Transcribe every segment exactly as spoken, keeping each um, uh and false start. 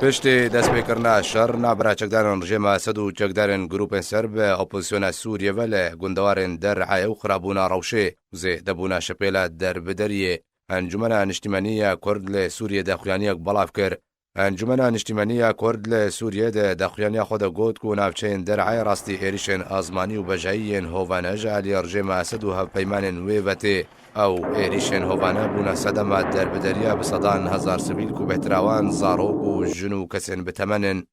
Piştî destpêkirina şer navbera çekdarên rejîma Esed û çekdarên grûpên ser bi opozisyona Sûriyê ve li gundewarên Der'ayê û xirabûna rewşê û zêdebûna şepêla derbideriyê, Encûmena Niştîmanî ya Kurd li Sûriyê daxuyaniyek belav kir. Encûmena Niştîmanî ya Kurd li Sûriyê di daxuyaniya xwe de got ku navçeyên Der'ayê rastî êrîşên azmanî û bejayî yên hovane ji aliyê rejîma Esed û hevpeymanên wê ve tê. Ew êrîşên hovane bûne sedema derbideriya bi sedan hezar sivîl ku bêhtir wan zarok û jin û kesên bi temen in.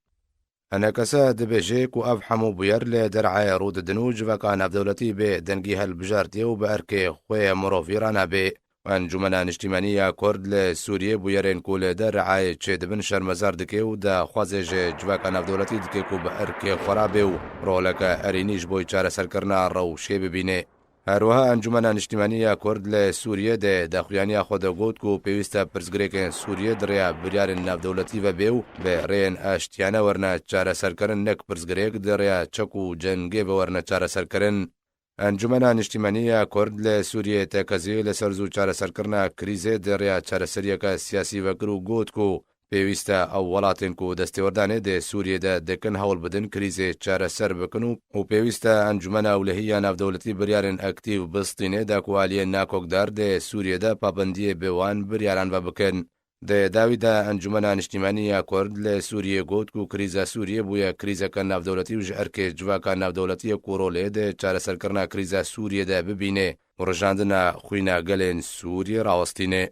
Enekese dibêje ku ev hemû bûyer li Der'ayê rû didin û civaka navdewletî bê dengî hilbijartiye û bi erkê xwe yê mirovî re nabê. Encûmena Niştîmanî ya Kurd li Sûriyê bûyerên ku li Der'ayê çêdibin şermezar dike û daxwazê ji civaka navdewletî dike ku bi erkê xwe re bê û roleke erênî ji bo çareserkirina rewşê bibîne. Her wiha Encûmena Niştîmanî ya Kurd li Sûriyê di daxuyaniya xwe de got ku pêwîst e pirsgirêkên Sûriyê di rêya biryarên navdewletî ve bê û bi rêyên aştiyane werine çareserkirin, nek pirsgirêk di rêya çek û cengê ve werine çareserkirin. Encûmena Niştîmanî ya Kurd li Sûriyê tekezî li ser zû çareserkirina krîzê di rêya çareseriyeke siyasî vekir û got ku pêwîst e ew welatên ku destêwerdanê di Sûriyê de dikin hewl bidin krîzê çareser bikin û, û pêwîst e Encûmena Ewlehî ya Navdewletî biryarên aktîf bistîne da ku aliyên nakokdar di Sûriyê de pabendiyê bi wan biryaran ve bikin. Di dawî de Encûmena Niştîmanî ya Kurd li Sûriyê got ku krîza Sûriyê bûye krîzeke navdewletî û ji erkê civaka navdewletî ye ku rolê di çareserkirina krîza Sûriyê de bibîne û rijandina xwîna gelên Sûriyê rawestîne.